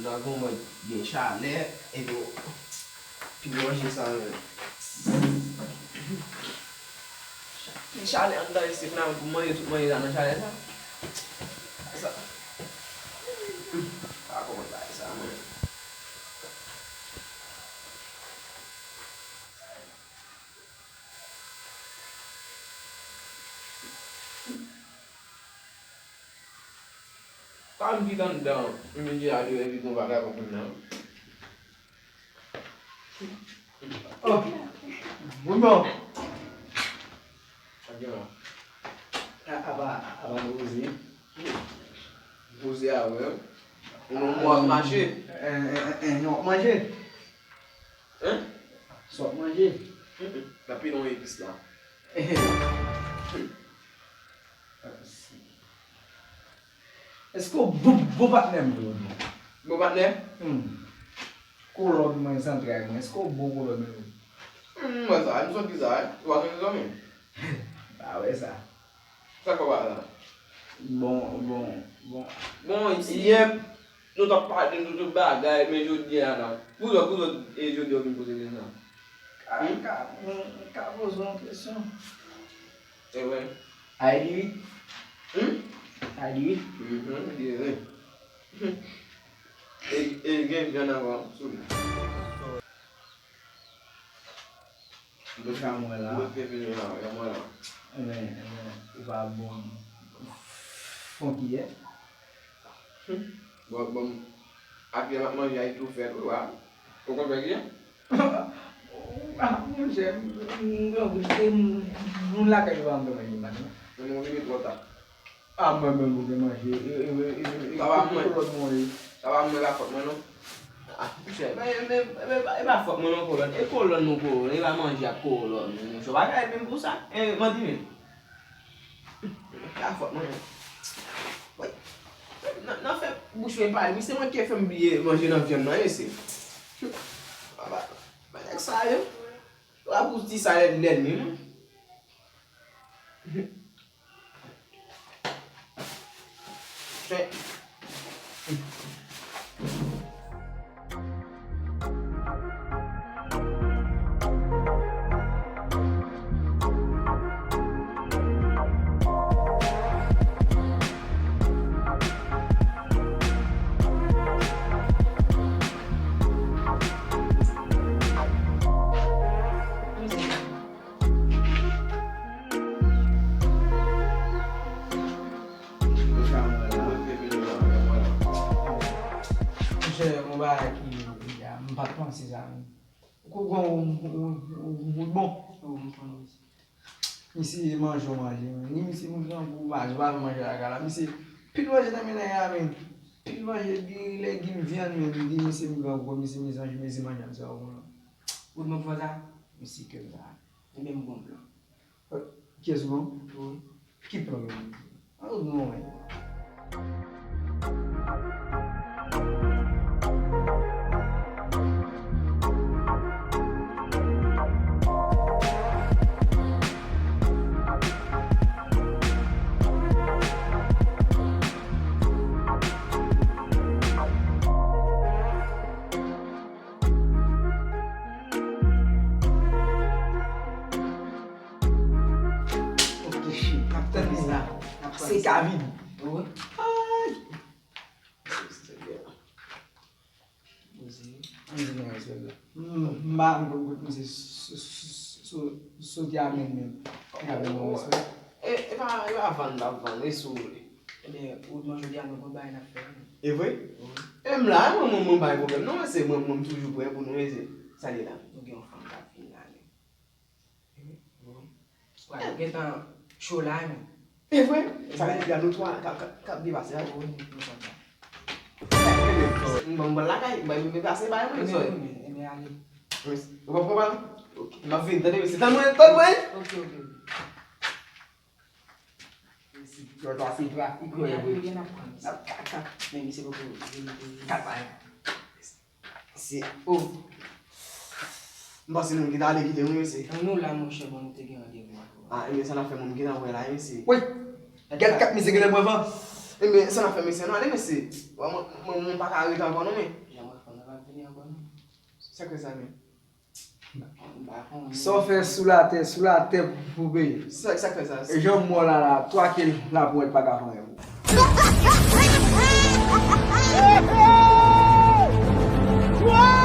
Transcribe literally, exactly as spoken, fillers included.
Nan gon mwen gen chalè, epi w, epi manje sa menm. Gen chalè anndan isit la, pou manje tout manje sa nan chalè sa. Sa. Pa konprann bagay sa, mwen. Sa m kite anndan, m vin chita deyò epi gon bagay pou moun nan. Oh, moun bon. Sa gen la? A, apa, apa nou poze? Poze a, wi. Ou non, mwen ap mache. Eh, eh, eh, eh, non, w ap manje? Hein? Sa w ap manje? Mm, mm. N ap pile yon epis la. Èske w bon, bon patnè m vre ou non? Bon patnè? Hmm. Kolòn mwen, zantray mwen, èske w bon kolòn mwen vre? Hmm, m wè sa, m santi sa, wi. Ou pa santi sa menm? Pa wè sa. Sa k ap pase la? Bon, bon, bon. Bon, yè, nou t ap pale de tout bagay, men jodi a la. Pou zòt, pou zòt, e jodi a w vin poze kesyon sa? Ka, hmm? Ka, m, m ka poze w yon kesyon. E vre. Ay li wi. Hmm? Ay li wi. Mhm, li vre. E, e gen vyann ankò sou li. Mwen ka mwen la. Mwen ke vini la, e mwen la. Ebyen, ebyen, ou pa bon. Fon kiyè? Hmm. Bon, bon, ak lè m ap manje a, li tou fèt, wi, wa. Ou konn fè kiyè? Ah, monchè, m, m, m, m, m, m, m lakay yo pa m manje maten. Men mwen vini twò ta. A mwen menm ou gen manje. E, e, e, e, e, sa pa mwen. Kolòn mwen ye. Sa pa mwen, e pa fòt mwen non. Ah, monchè, men, men, men, e pa fòt mwen non, kolòn. E kolòn nou kolòn, e pa manje ak kolòn nou, monchè. Bagay menm pou sa. E, mandi menm. E pa fòt mwen non. Woy. Nan, nan fè bouch mwen pale, misye mwen ki fè m bliye manje nan vyann nan, mesye. Ba, ba, ba nèg sa yo. Yo ap di sa lè, lènmi mwen. Monchè, yon bagay ki, m pa t panse sa menm. Ou konprann, ou, ou, ou, ou bon. Misye manje w manje, men. Ni misye moun grangou, ou pa, ou pa vle manje lakay la. Misye pil manje nan mennaj la, men. Pil manje, gen legim, vyann, men. Di misye m grangou, misye mezanj, mezi manje a misye pa bon non. Ou t bon pou fè sa? Misye kè m sa. Ebyen m bon plan. Kiyès ou bon? Ou. Ki plan ou? An nou bon, men. Ok, shit, n ap tann sa. Se ka vini. Wi. Ay. Poze. Ann di nou respè la. M, m pa konn kot misye s-, s-, s-, s-, soti a menm menm. Li ka ban nou respè. E, e pa, e pa vann l ap vann, e si w vle. Ebyen, ou di mwen jodi a nou gon bagay n ap fè, wi. E vre? Wi. E m la, mwen, mwen, mwen pa gen pwoblèm. Non, men se mwen, mwen, m toujou prè pou nou, men se sa li la. Nou gen yon fanm k ap vin la, men. Wi. Wè, nou gentan cho la, men. E vre? Sa vle di a nou twa k ap, k ap, k ap depase a? Wi, nou konn sa. M ban, m ban lakay, m ban, m pase bay mwen, sòy. Ebyen, ebyen, ale. Ou pa pran bal? Ok. M ap vin, tande, mesye. Tann mwen, tann mwen! Ok, ok, ok. Mesye, jòj la se trafik, wè, vre. Ebyen, n ap pran, mesye. N ap kaka. Men, mesye, poko vini, vini. Kaka. Mesye, oh. M panse nou gentan ale kite m, wi, mesye. An nou la, monchè, bon, nou te gen randevou ankò. Ah, ebyen, sa n ap fè, mwen, m gentan wè la, wi, mesye. Wi. Gad kat misye genlè pran van. Enben, sa n ap fè mesye, nou ale mesye. Mwen, mwen, mwen pa ka rete ankò non men. Jan mwen fanm nan pa vini ankò non. Sa k fè sa menm? M pa konnen. Sa w fè sou latè, sou latè pou peye. Sa, sa k fè sa? E jan m wè w la la, twa ke la pou wè pa ka fè anyen pou ou.